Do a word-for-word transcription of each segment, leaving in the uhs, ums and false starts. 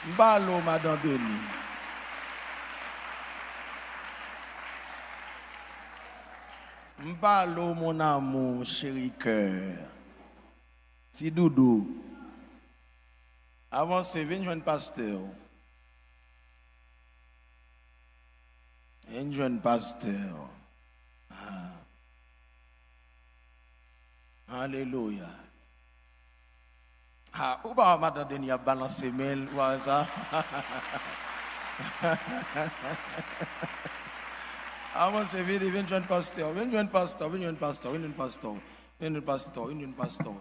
M pale w, madan Deni. M pale w, mon amour, chéri cœur. Ti doudou. Avanse, vin jwenn pastè w. Vin jwenn pastè w. Ah. Alelouya. Ah, ou pa wè madan Deni ap balanse men l, ou pa wè sa? Avanse, vini, vin jwenn pastè, vin jwenn pastè, vin jwenn pastè, vin jwenn pastè, vin jwenn pastè, vin jwenn pastè,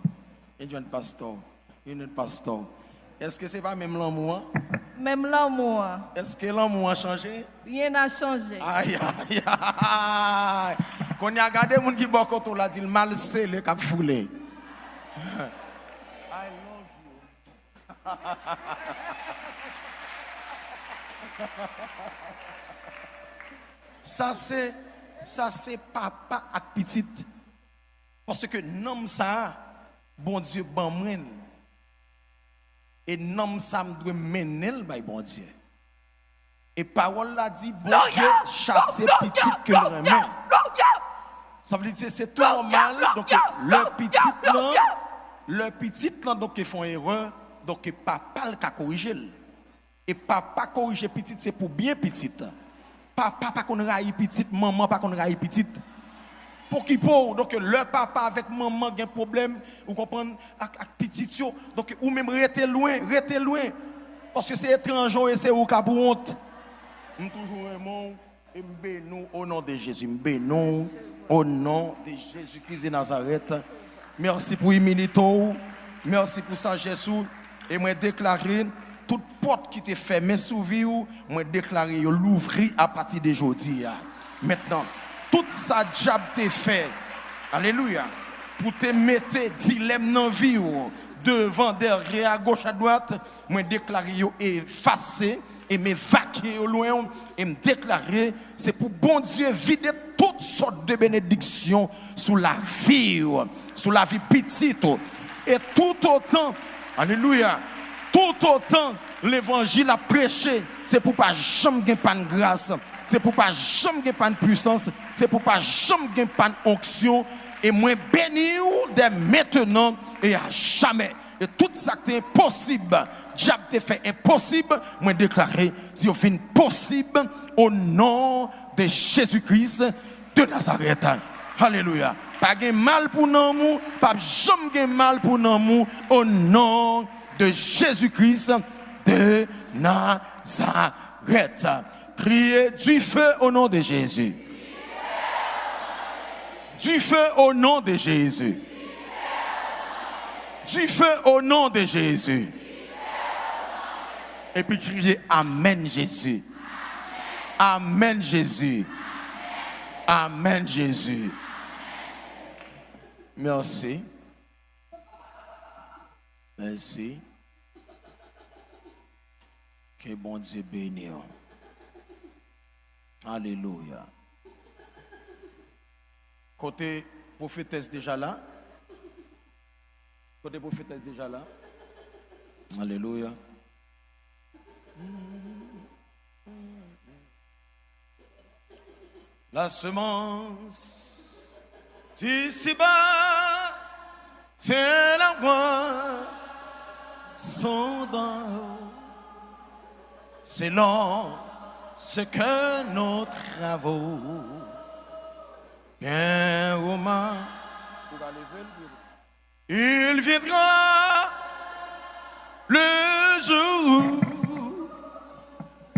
vin jwenn pastè, vin jwenn pastè. Èske se pa menm lanmou an? Menm lanmou an. Èske lanmou an chanje? Rien n'a changé. Ay, ay, ay. Kounye a, gade moun ki bò kote w la, di l mal sele k ap foule. I love you. Sa se, sa se papa ak pitit. Paske nanm sa a, Bondye ban mwen l. E nanm sa a, m dwe mennen l bay Bondye. E pawòl la di, Bondye chatye pitit ke l renmen. Sa vle di se, se tou nòmal, donk, lè pitit lan, lè pitit lan, donk, fè yon erè, donk, papa l ka korije l. E papa korije pitit, se pou byen pitit. Papa pa konn rayi pitit, manman pa konn rayi pitit. Pou ki pou w, donk, lè papa avèk manman gen pwoblèm, ou konprann, ak, ak pitit yo, donk, ou menm rete lwen, rete lwen. Paske se etranje w ye, se ou k ap wont. M toujou renmen w. E m beni w o non de Jezi. M beni w o non de Jezi Kris de Nazarèt. Mèsi pou imilite w. Mèsi pou sajès ou. E mwen deklare tout pòt ki te fèmen sou vi w, mwen deklare yo louvri apati de jodi a. Mentnan, tout sa dyab te fè, alelouya, pou te mete dilèm nan vi w, devan, dèyè, agoch, adwat, mwen deklare yo efase e m evakye yo lwen w, e m deklare se pou Bondye vide tout sòt de benediksyon sou lavi w, sou lavi pitit ou. E toutotan, alelouya, toutotan levanjil ap preche, se pou pa janm gen pann gras, se pou pa janm gen pann pisans, se pou pa janm gen pann onksyon. E mwen beni w dè mentnan e a jamè. E tout sa k te enposib, dyab te fè enposib, mwen deklare yo vin posib o non de Jezi Kris de Nazarèt. Alelouya. Pa gen mal pou nanm ou, p ap janm gen mal pou nanm ou, o non de Jezi Kris de Nazarèt. Kriye, du feu au nom de Jésus. Du feu au nom de Jésus. Du feu au nom de Jésus. Epi kriye, amèn, Jezi. Amèn, Jezi. Amèn, Jezi. Mèsi. Mèsi. Ke Bondye beni w. Alelouya. Kote pwofetès deja la? Kote pwofetès deja la? Alelouya. La semence d'ici-bas, c'est la moisson d'en haut, selon ce que nos travaux bien ou mal. Il viendra le jour,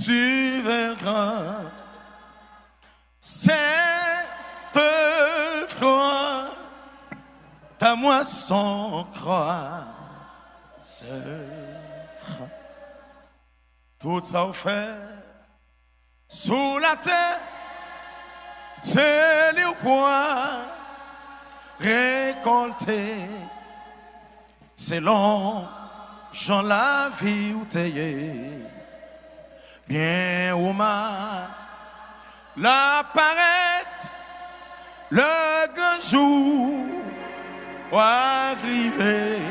tu verras, cette foi, ta moisson croisera. Tout sa w fè sou latè, se li w pral rekòlte, selon jan lavi w te ye. Byen ou mal, l ap parèt, le gran jou va rive.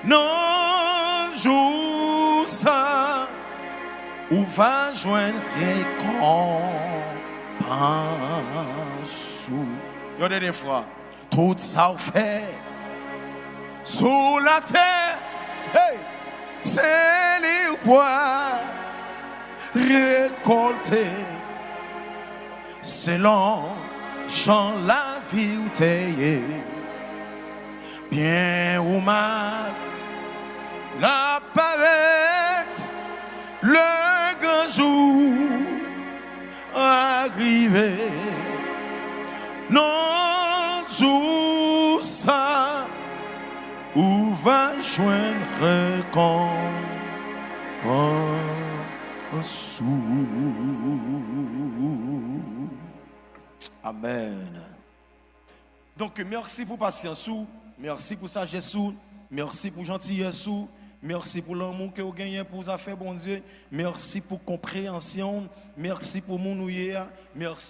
Nan jou sa, Ou va jwenn rekonpans ou. Yon dènye fwa. Tout sa w fè sou latè, hey, se li w pral rekòlte. Selon jan lavi w te ye, byen ou mal, l ap parèt lè gran jou a rive. Nan jou sa, ou va jwenn rekonpans ou. Amèn. Donk, mèsi pou pasyans ou, mèsi pou sajès ou, mèsi pou jantiyès ou, mèsi pou lanmou ke w genyen pou zafè Bondye, mèsi pou konpreyansyon w, mèsi pou moun ou ye a, mèsi